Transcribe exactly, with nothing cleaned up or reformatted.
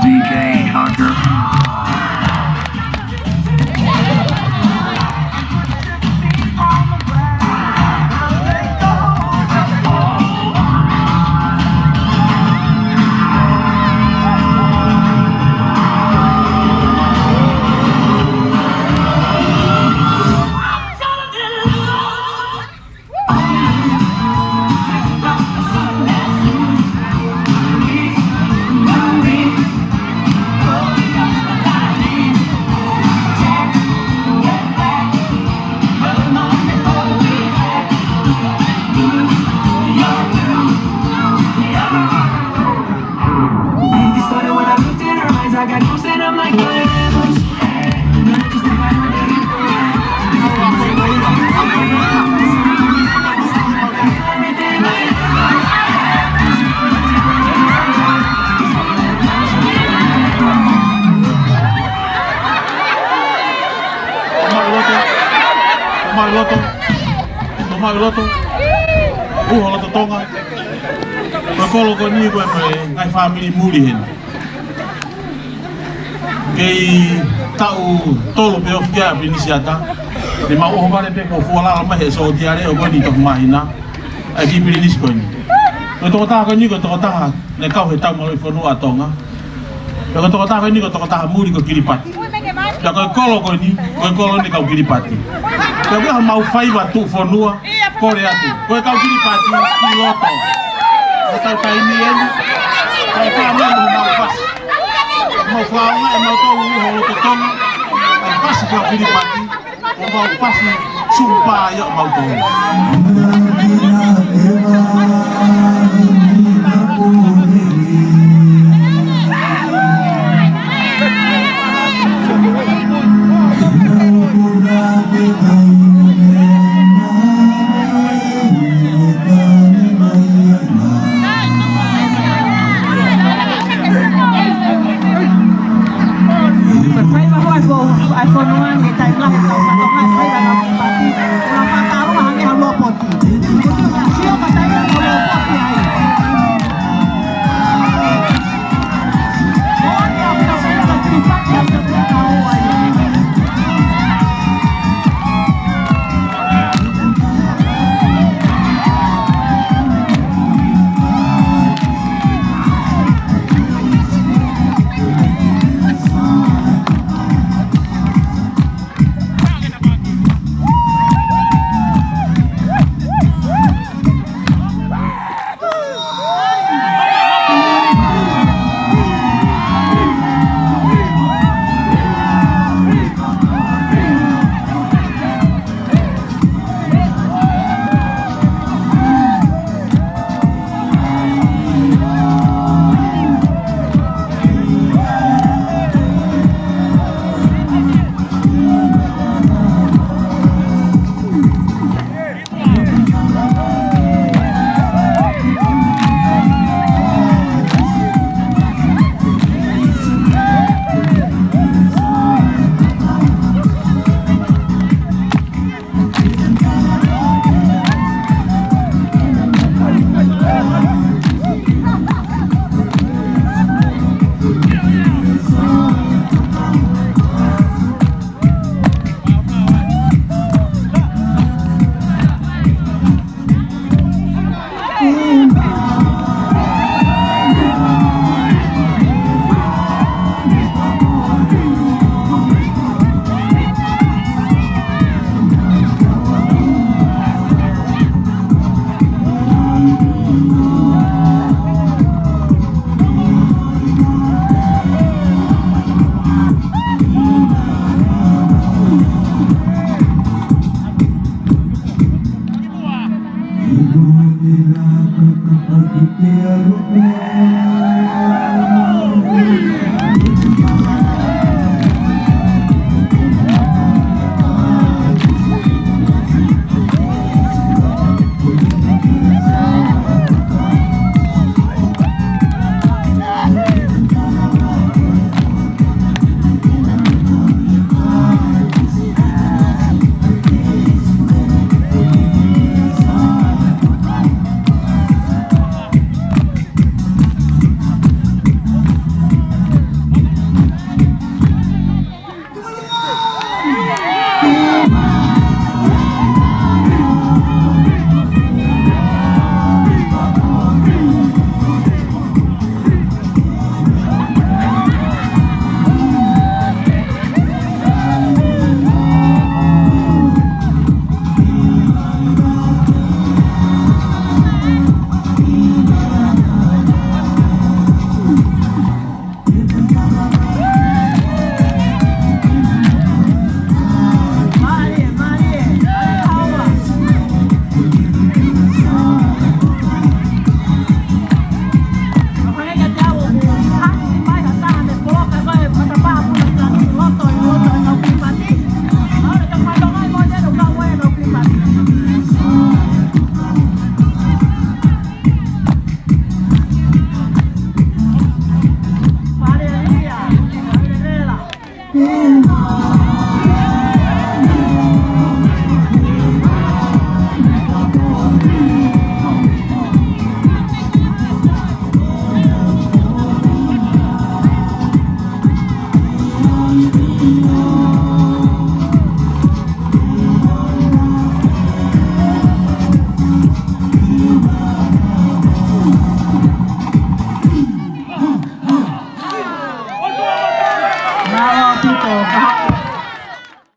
D J Hunter. Tau maʻu loto. Tau maʻu loto. Tau maʻu loto. Uho loto Tonga. Ko e kolo ko eni ko e ngaahi fāmili muli heni. Kei taʻu tolu pē ofi ki ai ʻa Pilinisi Ata. Ne mau ʻohovale pē ko e fuʻu lalo mai he sōtia leʻo ko eni toku māhina. ʻA e kiʻi Pilinisi ko eni. Ko e tokotaha ko eni ko e tokotaha ne kau he tau mālohi fonua ʻa Tonga. Pea ko e tokotaha ko eni ko e tokotaha muli ko Kilipati. Pea ko e kolo ko eni, ko e kolo eni kau Kilipati. Pea ko e hā mau faiva tuʻu fonua, kole atu. Ko e kau Kilipati, ki loto. Ko e kau taimi eni, ko e kau eni mau fasi. Mau fāunga, ʻe mau tau uho loto Tonga. ʻA e fasi kau Kilipati. ʻO mau pasi supa ia mau tau. Tito, ka